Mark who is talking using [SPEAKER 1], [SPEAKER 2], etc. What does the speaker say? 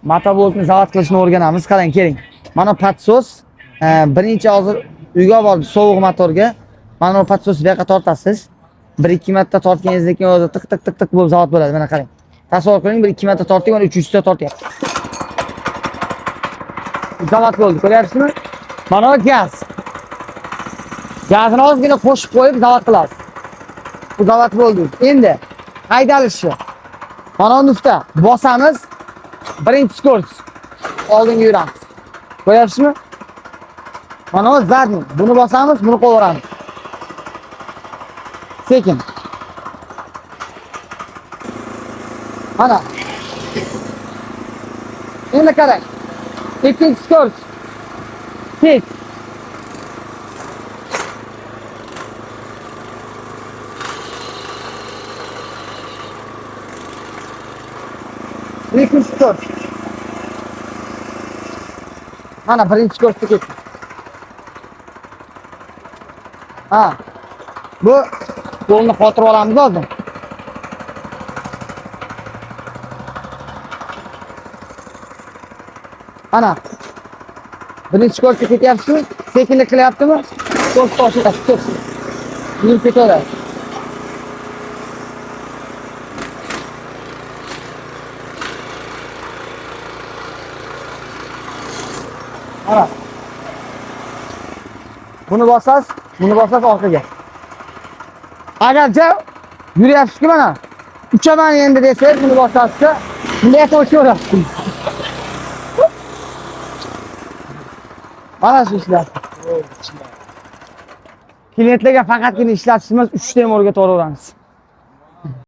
[SPEAKER 1] Motoboltni zavod qilishni o'rganamiz. Qarang, keling. Mana podsos, birinchi hozir uyga olib borib sovuq motorga mana bu podsosni bu yoqqa tortasiz. Bir ikki marta tortganingizdan keyin o'zi tiq tiq tiq tiq bo'lib zavod bo'ladi. Mana qarang. Tasavvur qiling, bir ikki marta tortdik, mana uchinchisida tortyapti. Zavod bo'ldi, ko'ryapsizmi? Mana bu gaz. Gazini ozgina qo'shib qo'yib zavod qilasiz. Bu zavod bo'ldi. Endi haydalishi. Mana bu nufta bosamiz. Birinchi skors. Oldinga yuramiz. Ko'ryapsizmi? Mana bu zadniy. Buni bosamiz, buni qo'yamiz. Sekin. Mana. Endi qarang. Ikkinchi skors. Tez. Ikkinchi skors. Mana birinchi skorsda ketdi. Ha. Bu qo'lni qotirib olamiz hozir. Mana. Birinchi skorsda ketyapsizmi? Sekinlik qilyaptimi? Skorsni oshirasiz, skors. Yurib ketaveradi. Mana. Buni bosasiz, buni bosasiz orqaga. Agarcha yuryapsizki mana uchaman endi desangiz buni bosasiz-da, bunday uchaverasiz. Mana shu ishlar. Klientlarga faqatgina ishlatish emas, 3 ta ham o'rgataveramiz.